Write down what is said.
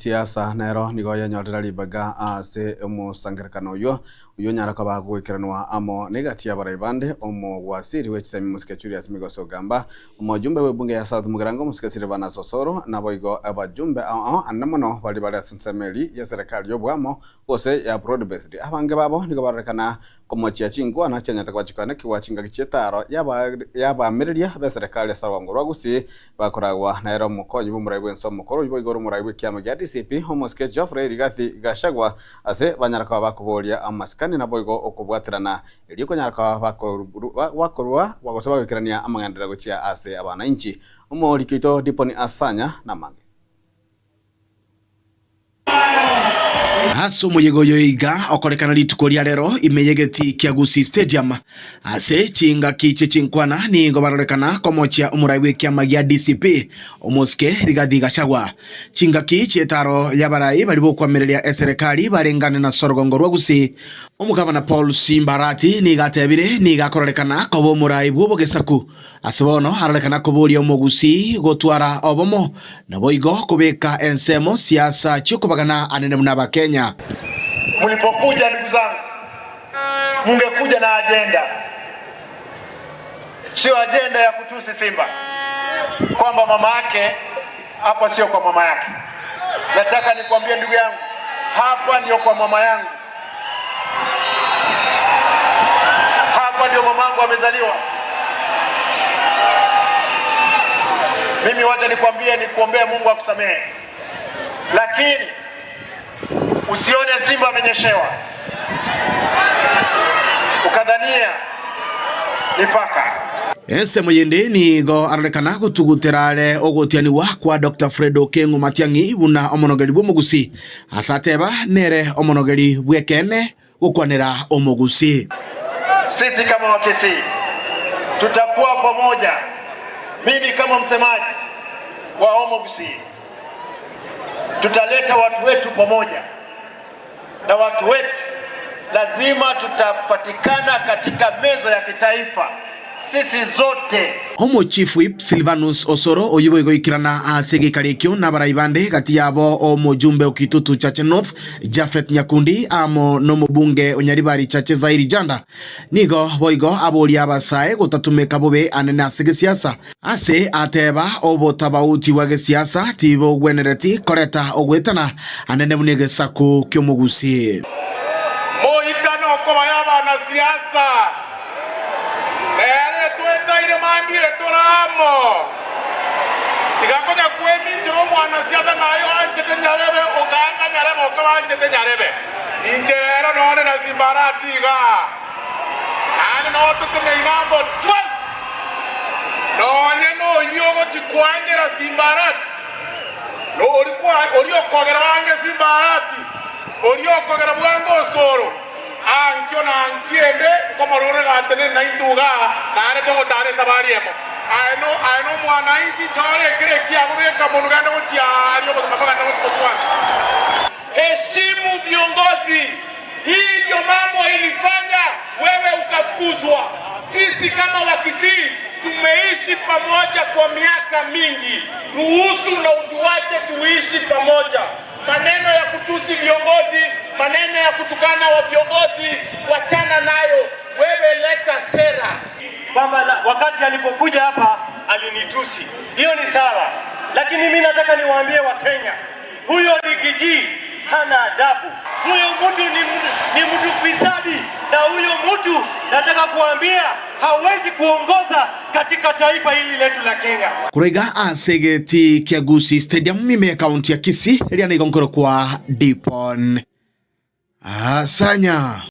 Siasa nero nigo yanyorire ribaga ase omosangererekano oyio, oyio onyare koba goikeranwa amo negati y'abarai bande, omogwasiri bwe chisemi Mosike Julius Migosi Ogamba, omojumbe bw'ebunge ya South Mugirango Mosike Silvanus Osoro, naboigo abajumbe ao ao anene mono baria bare ase ensemo eria y'eserekari y'oboamo gose ya Broad Based. Abange babo nigo barorekana Komochia chinkwana chianyarete koba chikoenekigwa chingaki chi'etaaro y'abaamereria b'eserekari ase orogongo rwa Gusii, bakoragwa nere omokonyi bw'omorai bw'ense omokoro oyio boigo ore omorai bw'ekiama gia DCP, omosike Geoffrey Rigathi Gachagua, ase banyara koba bakoboria amasikani naboigo okobwaterana erio konyara koba bakorua gose bagoikerania amagenderero gochia ase abanainchi. Omoriki oito Diponi Asanya namange. Ase omoyega oyo iga okorekana rituko ria rero ime y'egetii kia Gusii Stadium ase chingaki chie chinkwana nigo barorekana komochia omorai bw'ekiama gia DCP omosike Rigathi Gachagua. Chingaki chi'etaro y'abarai baria bokoamereria eserekari barengane na sorogongo rwa Gusii Omogabana Paul Simba Arati nigo atebire nigo akororekana koba omorai bw'obogesaku Ase bono arorekana koboria omogusii gotwara obomo, naboigo kobeka ensemo siasa chi'okobagana anene buna Abakenya. Mlipokuja ndugu zangu, mungekuja na ajenda, sio ajenda ya kutusi Simba kwamba mama yake hapa sio kwa mama yake. Nataka nikwambie ndugu yangu, hapa ndio kwa mama yangu, hapa ndio mamangu amezaliwa. Mimi wacha nikwambie, nikuombee Mungu akusamehe, lakini usione Simba amenyeshewa ukadhania ni paka. Ensemo yende nigo arorekana gotugutera are ogotianigwa kwa Doctor Fred Okeng'o Matiang'i buna omonogeri bw'omogusi, ase ateba nere omonogeri bw'ekeene gokwanera omogusi. Sisi kama Wakisii tutakuwa pamoja. Mimi kama msemaji wa Omogusii tutaleta watu wetu pamoja, na watu wetu lazima tutapatikana katika meza ya kitaifa sisi zote. Omochief Whip Silvanus Osoro oyio boigo goikerana ase egeikaro ekio nabarai bande gati yabo omojumbe o Kitutu Chache North Japhet Nyakundi amo nomobunge o Nyaribari Chache Zairi Janda nigo boigo aboria abasae gotatumeka bobe anene ase gesiasa Ase ateba, Obotabauti bwa gesiasa tibogwenereti koreta ogoetana anene buna egesaku ki'omogusii. Moitane okobaya abanasiasa, nere etwetaire mambia etore amo. Tiga konya kweminchera omwanasiasa ng'a aye oanchete nyarebe, okaanga nyarebe okaba anchete nyarebe. Inche ero nonde na Simbarati igaa, naende nototeneine amo twensi. Nonye noyio ogochia koangera Simbarati, na oria okogera bange Simbarati, oria okogera bwango osoro, ankio na ankio ende nkomorora gatenene naintwe igaa, naende togotara esabari emo. Aye aye nomwanainchi, nyora ekero ekiago beka monwe genda gochia aaria obogima bogende gochia gotwara. Heshimu viongozi. Hii ndio mambo ilifanya wewe ukafukuzwa. Sisi kama Wakisii tumeishi pamoja kwa miaka mingi, ruhusu na utuache tuishi pamoja. Maneno ya kutusi viongozi, maneno ya kutukana wa viongozi, wachana nayo. Wewe leta sera. Kwamba wakati alipokuja hapa alinitusi, hiyo ni sawa, lakini mi nataka niwaambie Wakenya huyo ni Giji hana adabu. Huyo mtu ni, ni mtu fisadi, na huyo mtu nataka kuambia hawezi kuongoza katika taifa hili letu la Kenya. Korwa ase egeti kia Gusii Stadium ime ekaunti ya Kisii eria nigo nkorokwa Dipon Asanya.